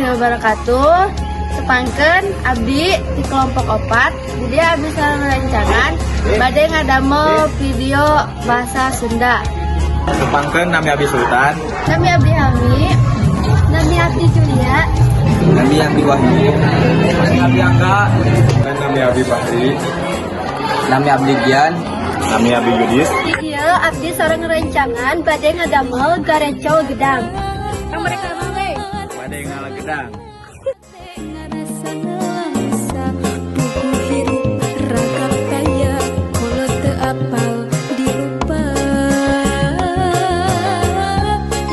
Wabarakatuh. Tepangkeun abdi di kelompok 4. Jadi abdi sareng rerencangan bade ngadamel video bahasa Sunda. Tepangkeun, nami Abi Sultan. Nami abdi Hami. Nami abdi Julia. Nami Abi Wahyu. Nami Abi Angga. Nami Abi Fahri. Nami Abdi Gian. Nami Abi Yudis. Iya, abdi sareng rerencangan bade ngadamel garecol gedang. Yang mereka we. Bade ngala gedang. Ngarasa nelangsa puguh hirup ragam taya kolot teu apal dilupa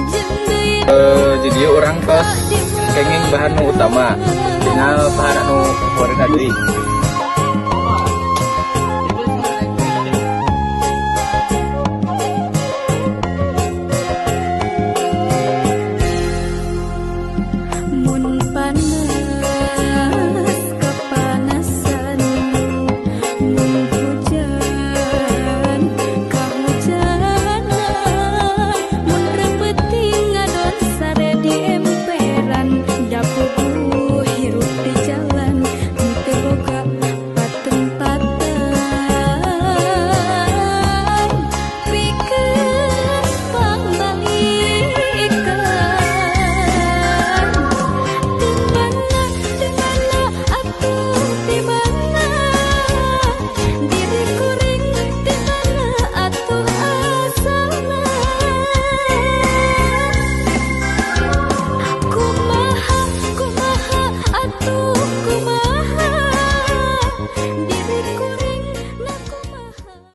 jeung deui. Jadi urang tos kenging bahan nu utama. Tinggal bahan anu kuari deui.